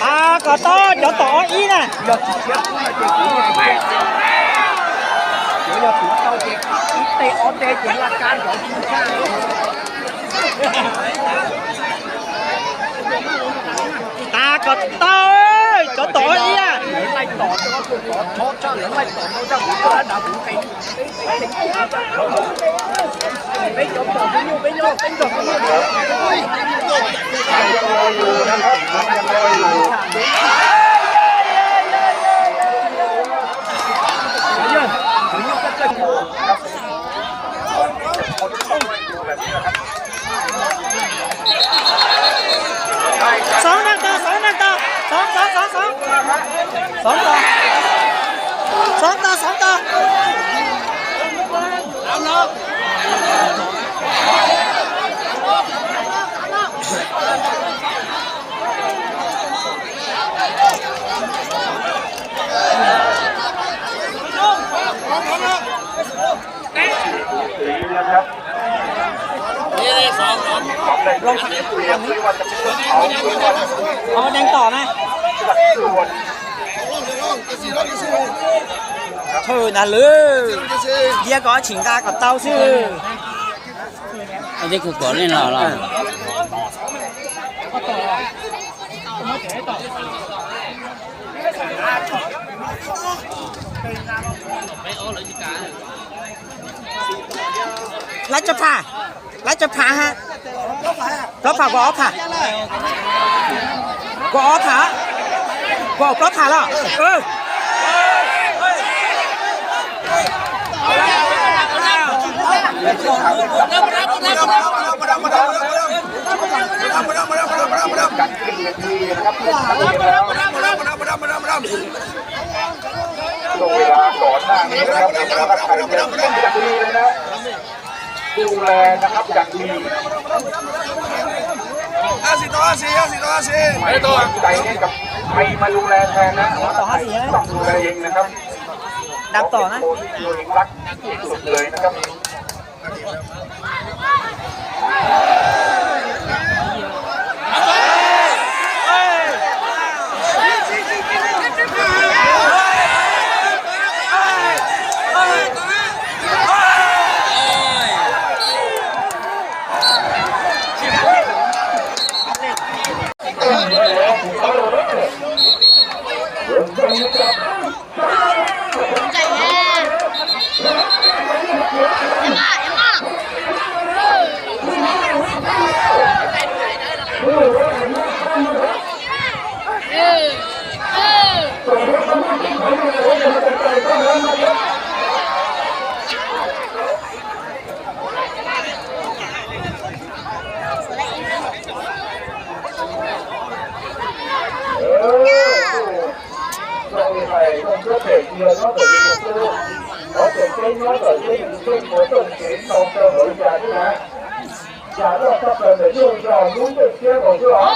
A, kom tau cov tom ob ib na. A, kom tau cov tom ob ib. Xov neeg tau, xov neeg tau, xov, xov, xov, xov, xov tau, xov tau. Đang tỏ na. Thwm ntag lawm. Diab ko tsis nqa kom tau xwb. Tej kuv kom nej los los. Laib tsawg pham? Laib tsawg pham ha? Plaub pham, kuv ob pham. Kuv ob pham. Kuv plaub pham los.ช่วงเวลาก่อนหน้านี้นะครับ ท่านใครที่ยังไม่ได้ดูนะครับ ดูแลนะครับ อย่างดี ห้าสิบต่อห้าสิบ ห้าสิบต่อห้าสิบ ไม่ต้องตั้งใจให้กับใครมาดูแลแทนนะ ต้องดูแลเองนะครับ นับต่อนะ ตัวที่ตัวเองรักที่สุดเลยนะครับ Sau này thầy không có thể chia nó từ cái cục cũ. Có thể kết nối ở trên những cái của tổng chế sau cơ hội ra chứ hả? Dạ, nó sắp rồi, để luôn cho đúng được chia rồi chứ hả?